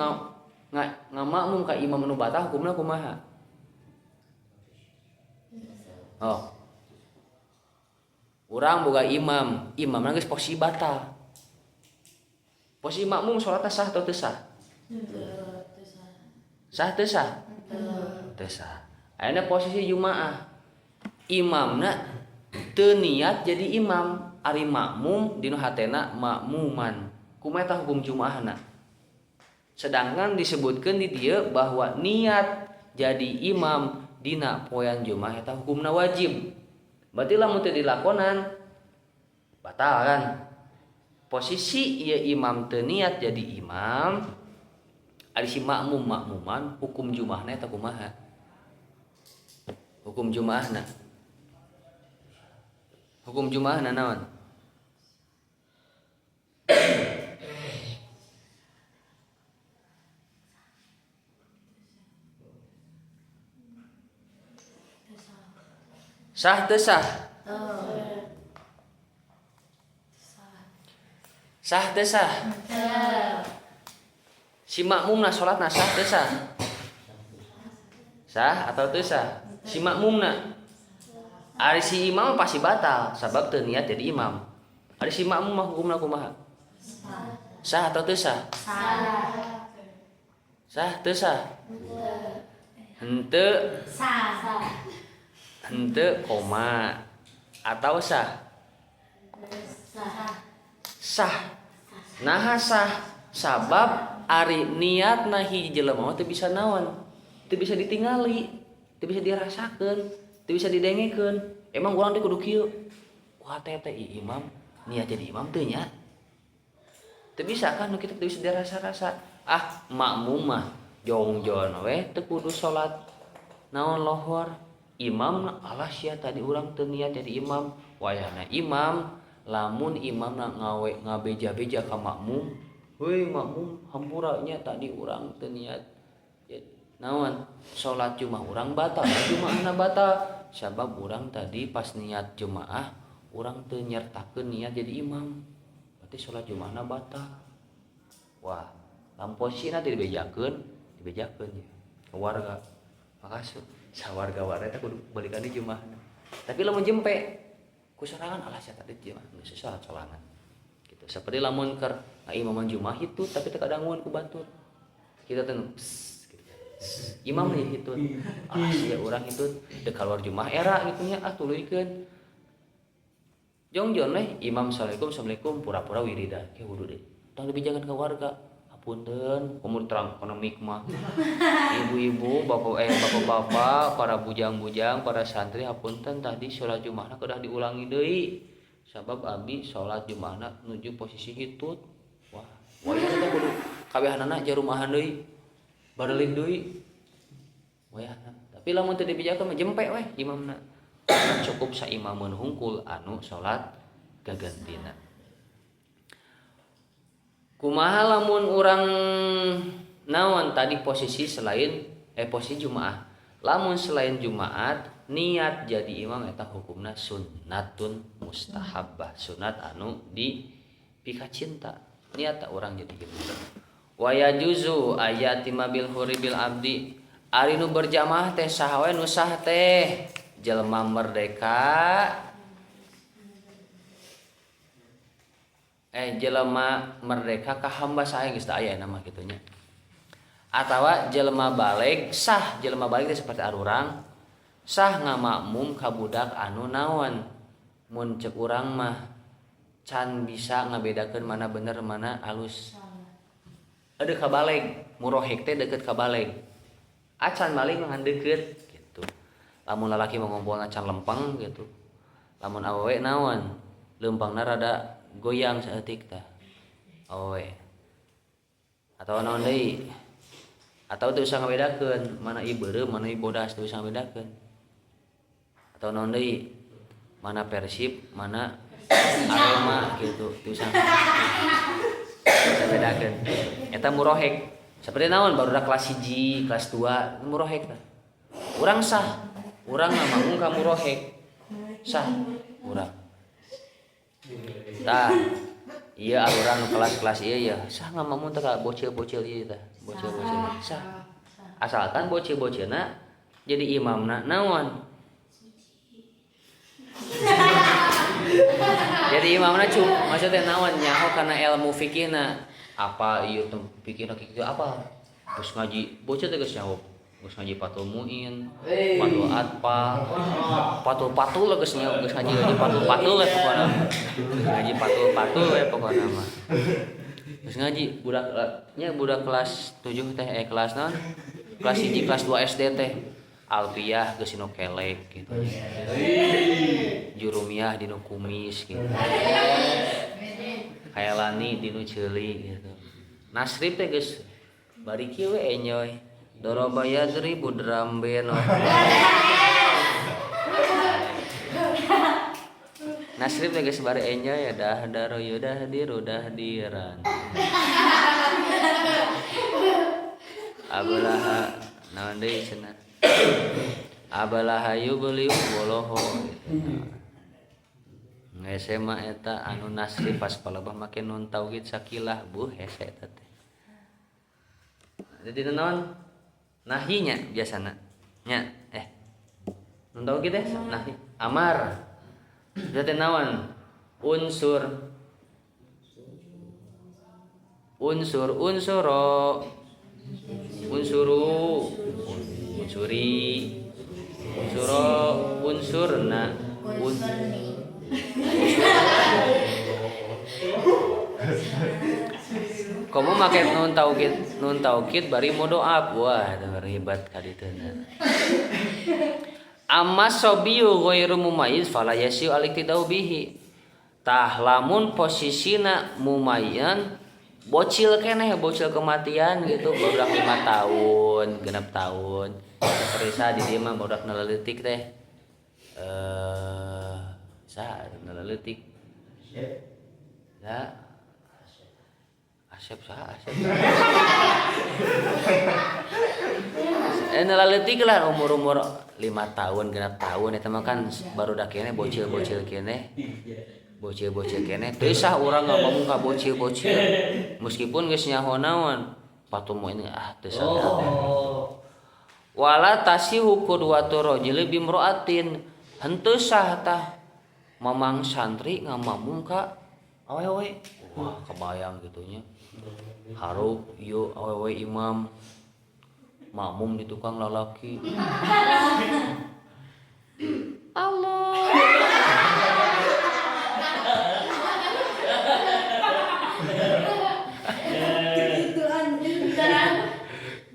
ngamakmum ka imam nu batal hukumna kumaha? Oh. Urang boga imam, imamna geus posisi batal. Posisi makmum salatna sah atau teu sah? Sah teu sah? Teu sah. Ayeuna posisi jumaah. Imamna teu niat jadi imam, ari makmum dinu hatena makmuman. Kumaha eta hukum jumaahna? Sedangkan disebutkan di dieu bahwa niat jadi imam dina poean jumaah eta hukumna wajib. Berarti lamun teu dilakonan batal kan? Posisi ieu imam teu niat jadi imam, ari si makmum makmuman, hukum jumaahna eta kumaha? Hukum jumaahna. Hukum jumaahna naon? Sah teu sah? Sah teu sah? Si makmumna salatna sah teu sah? Sah atau teu sah? Si makmumna. Ari si imam pasti batal sabab teu niat jadi imam. Ari si makmum mah hukumna kumaha? Sah atau teu sah? Sah. Sah teu sah? Henteu. Sah. Henteu koma atau sah? Sah. Sah. Naha sah? Sabab ari niatna hiji jelema mah teu bisa naon? Teu bisa ditingali, teu bisa dirasakeun, teu bisa didengekeun. Emang urang teh kudu kieu. Wah teh teh imam, niat jadi imam teu nya? Teu bisa kan nu kitu teu bisa dirasa-rasa. Ah, makmum mah jongjon we teu kudu salat naon lohor. Imam alah sia tadi urang teu niat jadi imam. Wayahna imam lamun imamna ngawe ngabeja-beja ka makmum, heuy makmum hampura nya tadi urang teu niat ya, naon salat jumaah urang batal, jumaahna batal sabab urang tadi pas niat jumaah urang teu nyertakeun niat jadi imam, berarti salat jumaahna batal. Wah, lamun posisina teh dibejakeun, dibejakeun ya ke warga. Makasih sawarga-warga teh kudu balikan di jumaahna. Tapi lamun jempe ku sorangan alah sia tadi jumaah geus salat sorangan. Gitu. Seperti lamun keur ngaimaman jumaah itu tapi teu kadanguan ku batur. Kita teh pss, gitu. Pss, imam nih gitu. Ah sia urang itu deuk kaluar jumaah era gitu nya ah tuluykeun. Jongjon weh imam assalamualaikum assalamualaikum pura-pura wiridan ke wudu deui. Tong dibejakeun ka warga. Apunten, umur terang ekonomik mah. Ibu-ibu, bapak bapak-bapak, para bujang-bujang, para santri hapunten tadi sholat jumaahna kedah diulangi deui. Sabab abi sholat jumaahna nuju posisi hitut. Wah, wayah teh kudu kabehanana jarumahan deui. Bareuling deui. Wayahna. Tapi lamun teu dibejakeun mah jempe weh imamna. Karena cukup saimameun hungkul anu sholat gagantina. Kumaha lamun urang naon tadi posisi selain posisi Jumaah. Lamun selain Jumaat niat jadi imam eta hukumna sunnatun mustahabbah, sunat anu di pikacinta. Niat tak urang jadi imam. Wa yajuzu ayatima bil huri bil abdi. Ari nu berjamaah teh saha we nu sah teh? Jelema merdeka jelema merdeka ka hamba saha geus teu aya nama kitu nya. Atawa jelema baleg sah, jelema baleg teh seperti arurang sah ngamakmum ka budak anu naon. Mun ceuk urang mah can bisa ngabedakeun mana bener mana alus. Aduh ka baleg, murohek teh deukeut ka baleg. Acan baleg mah ngan deukeut gitu. Lamun lalaki mah ngompolna can lempeng gitu. Lamun awewe naon, lempangna rada goyang saeutik tah. Awewe. Atawa naon deui? Atau teu bisa ngabedakeun mana ieu beureum mana ieu bodas teu bisa ngabedakeun. Atau naon deui? Mana Persib, mana Arema gitu, teu bisa bedakeun. Eta murohek. Seperti naon barudak kelas 1, kelas 2 murohek tah. Urang sah, urang ngamanggung ka murohek. Sah urang. Tah, ieu urang nu kelas-kelas ieu ya, sah ngamanggung teh ka bocil-bocil ieu tah, bocil-bocil sah. Asalkan bocil-bocilna jadi imamna naon? Jadi imamna cum, maksudnya naon nyaho kana ilmu fikihna. Apa ieu teh fikihna kitu apa? Geus ngaji bocil teh geus nyaho. Geus ngaji Fathul Muin, Fathul Atfal, Fathul-Fathul geus nyaho, geus ngaji Fathul-Fathul we pokona. Geus ngaji Fathul-Fathul we pokona mah. Geus ngaji budak nya budak kelas 7 teh kelas naon? Kelas 1, kelas 2 SD teh. Alfiah geus dinu kelek gitu. Jurumiyah dinu kumis gitu. Kaelani dinu ceuli gitu. Nasrib teh geus bari kieu we enjoy. Doroba yadribu drum band. Nasrib teh geus bari enjoy ya dah daro yudah diru dah diran. Abalaha naon deui cenah. Abalaha yubli boloho gitu. Hese mah eta anu Nasri pas palebah make nun tauhid sakilah buh hese eta teh. Jadi naon? Nahinya biasana nya nun tauhid teh nahi amar. Berarti naon? Unsur unsur unsuro unsuru unsuri unsuro unsurna kamu make nun taukid bari modoab wah itu ribet kadituna. Amma sobiyu ghairu mumayyiz fala yasiu aliktidau bihi. Tah lamun posisina mumayyan bocil keneh bocil kematian gitu barudak 5 tahun 6 tahun seperti di dieu mah barudak naleutik teh saha naleutik ya Asep saha Asep naleutik lah umur-umur 5 tahun 6 tahun eta mah kan barudak keneh bocil-bocil keneh bocil-bocil keneh teu sah urang ngomong ka bocil-bocil meskipun geus nyaho naon patumu ini ah teu sah. Wala tasihu qudwatu rajuli bimra'atin henteu sah tah mamang santri ngamamung ka awewe. Wah kebayang gitunya harup ieu awewe imam makmum di tukang lalaki. Allah.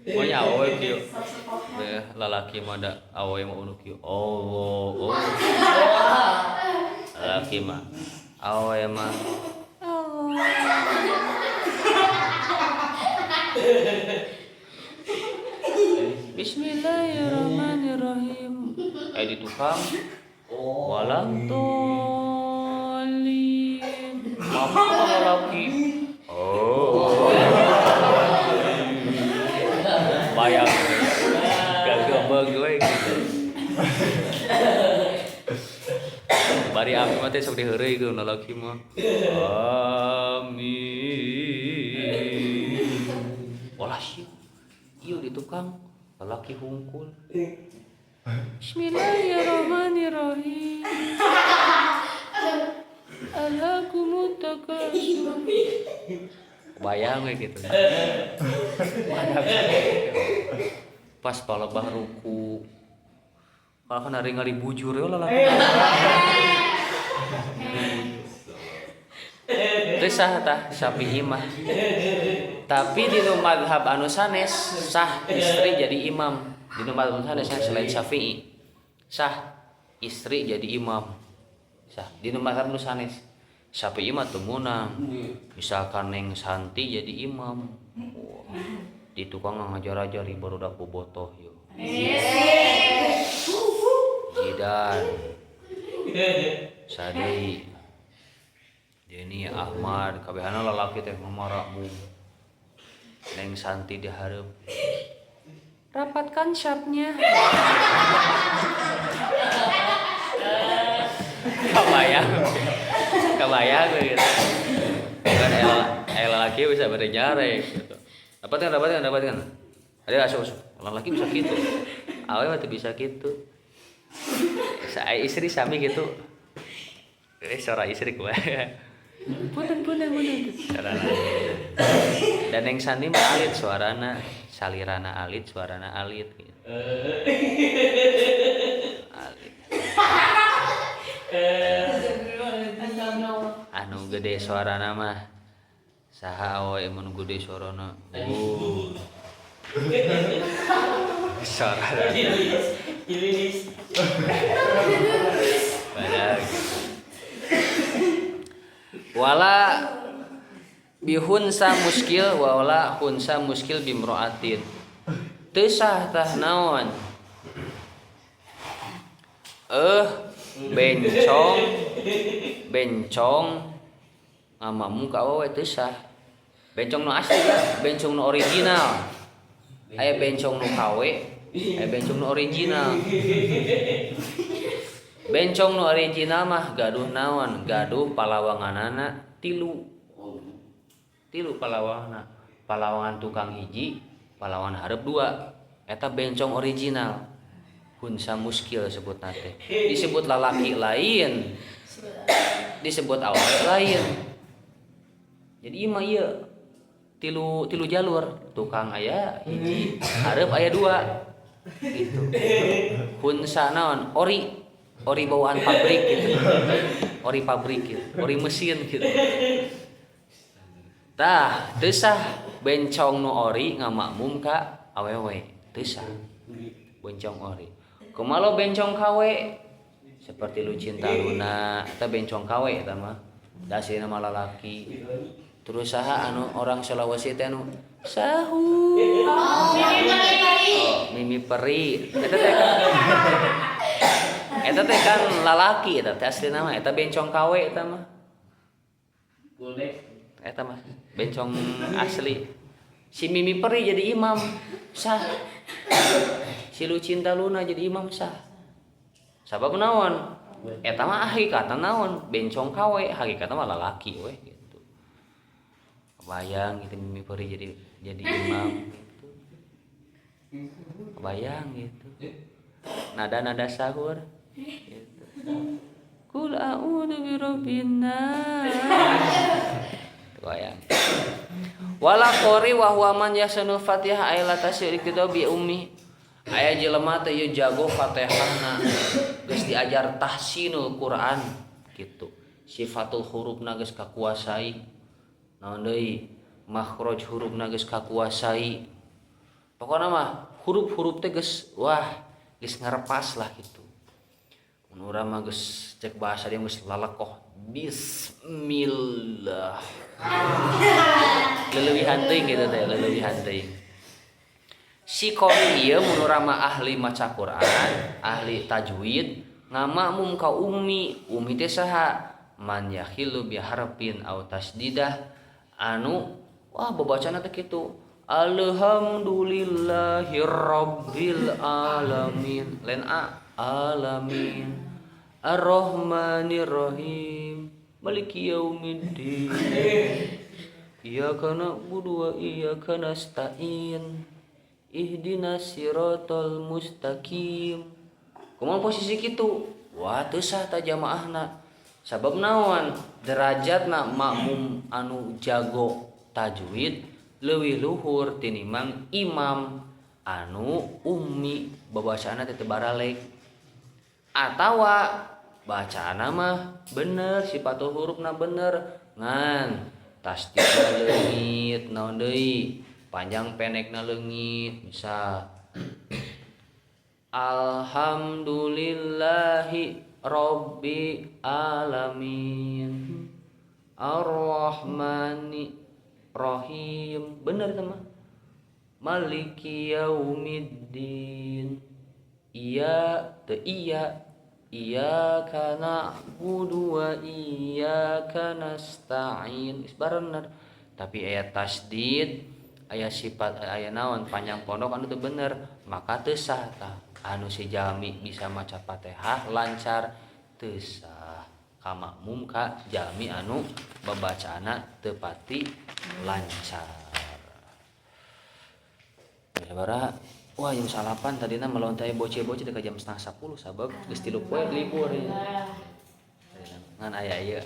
Pokoknya awewe kieu. Deh lalaki mah da awewe mah unu kieu. Allah. Oh. Lalaki mah awewe mah Allah. Bismillahirrahmanirrahim. Di tukang walang tolin. Mama lalaki. Oh. Bayang. Gagah gue gitu. Bari abi mah teh sok diheureuy ku lalaki mah. Amin. Walah sieun. Ieu di tukang lalaki hungkul. Bismillahirrahmanirrahim. Alhaakumut takatsur. Bayang we gitu. Pas palebah ruku. Kalau kan hari ngali bujur ya lalaki. Teu sah tah Syafi'i mah. Tapi di nu madhab anu sanes sah istri jadi imam. Di nu madhab sanes selain Syafi'i sah istri jadi imam. Sah di nu madhab nu sanes. Syafi'i mah teu meunang. Misalkan Neng Santi jadi imam. Wah. Di tukang ngajar-ajar barudak bobotoh yeuh. Jidan Sadi Deni Ahmad kabehana lalaki teh ngamarakmum. Neng Santi di hareup. Rapatkan syapnya. Kabayang. Kabayang gitu. Kan lelaki bisa bernyarek gitu. Dapatkan, dapatkan. Ada asup. Lelaki bisa gitu. Awe mah teu bisa gitu. Saya istri sami gitu. Suara istri gue. Punten punten punten. Dan yang Sandi mah alit suarana, salirana alit, suarana alit gitu. Alit. Anu gede suarana mah saha awe mun gede suarana. Suara. Padahal gitu. Wala bihunsa muskil wala hunsa muskil bimroatin. Teu sah tah naon? Bencong bencong ngamamu ka awewe teu sah. Bencong nu asli ya, bencong nu original. Aya bencong nu KW, aya bencong nu original. Bencong nu original mah gaduh naon? Gaduh palawanganana tilu. Tilu palawanganna. Palawangan tukang hiji, palawangan hareup dua. Eta bencong original. Hunsa muskil sebutna teh. Disebut lalaki lain. Disebut awewe lain. Jadi ieu mah ieu tilu jalur, tukang aya hiji, hareup aya dua. Gitu. Hunsa naon? Ori. Ori bawaan pabrik gitu. Ori pabrik gitu, ori mesin gitu. Tah, teu sah bencong nu ori ngamakmum ka awewe, teu sah. Bencong ori. Kumaha bencong KW? Seperti Lucinta Luna, eta bencong KW eta mah. Da aslinya mah lalaki. Terus saha anu orang Sulawesi teh anu sahur. Oh, Mimi Peri. Eta teh kan eta teh kan lalaki eta teh aslina mah eta bencong KW eta mah. Eta mah bencong asli. Si Mimi Peri jadi imam sah. Si Lucinta Luna jadi imam sah. Sabab naon? Eta mah hakikatna naon? Bencong KW, hakikatna mah lalaki we gitu. Kebayang gitu Mimi Peri jadi imam gitu. Kebayang gitu. Nada-nada sahur gitu. Qul a'udzu birabbin nas. Kebayang. Wala qori wa huwa man yasanu Fatihah ay la tasyrik bi ummi. Aya jelema teh ieu jago Fatihahna. Geus diajar tahsinul Quran gitu. Sifatul hurufna geus kakuasai. Naon deui? Makhraj hurufna geus kakuasai. Pokona mah huruf-huruf teh geus wah geus ngarepas lah gitu. Mun urang mah geus cek bahasa dia geus lalekoh bismillah. Leulewihan teuing gitu teh, leulewihan teuing. Si qori ieu mun urang mah ahli maca Quran, ahli tajwid, ngamakmum ka ummi. Ummi teh saha? Man yakhilu bi harfin au tasdidah anu wah babacana teh kitu. Alhamdulillahirabbil alamin. Lain a alamin. Arrahmanirrahim. Maliki yaumiddin. Iyyaka na'budu wa iyyaka nasta'in. Ihdinas siratal mustaqim. Kumaha posisi kitu? Wah, teu sah ta jamaahna. Sabab naon? Derajatna makmum anu jago tajwid leuwih luhur tinimbang imam anu ummi babacaanna teh teu baralek. Atawa bacaanna mah bener, sifatul hurufna bener, ngan tasdidna leungit, naon deui? Panjang pendekna leungit, misal alhamdulillahi rabbi alamin arrahmani rahim, bener teh mah. Maliki yaumiddin. Iya teu iya. Iyyaka na'budu wa iyyaka nasta'in. Geus bener. Tapi aya tasdid, aya sifat, aya naon, panjang pondok anu teu bener, maka teu sah tah. Anu si jalmi bisa maca Fatihah lancar teu sah ka makmum, ka jalmi anu babacaana teu pati lancar. Sabaraha? Wah, jam 9 tadina melontai bocil-bocil ka jam 9.30 sabab geus 3 poe libur ya. Ngan aya ieu,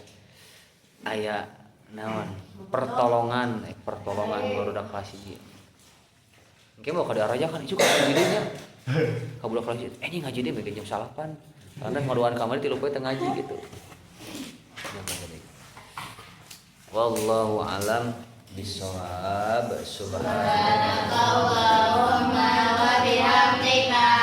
aya naon, pertolongan, pertolongan barudak kelas 1. Engke mau ka diarajakan itu ka ngaji deui nya. Ka budak kelas 1, eh, ngaji deui jam 9. Karena ngaduan kamari 3 poe teu ngaji gitu. Wallahu alam bisawab. Subhanakallahumma wa bihamdika.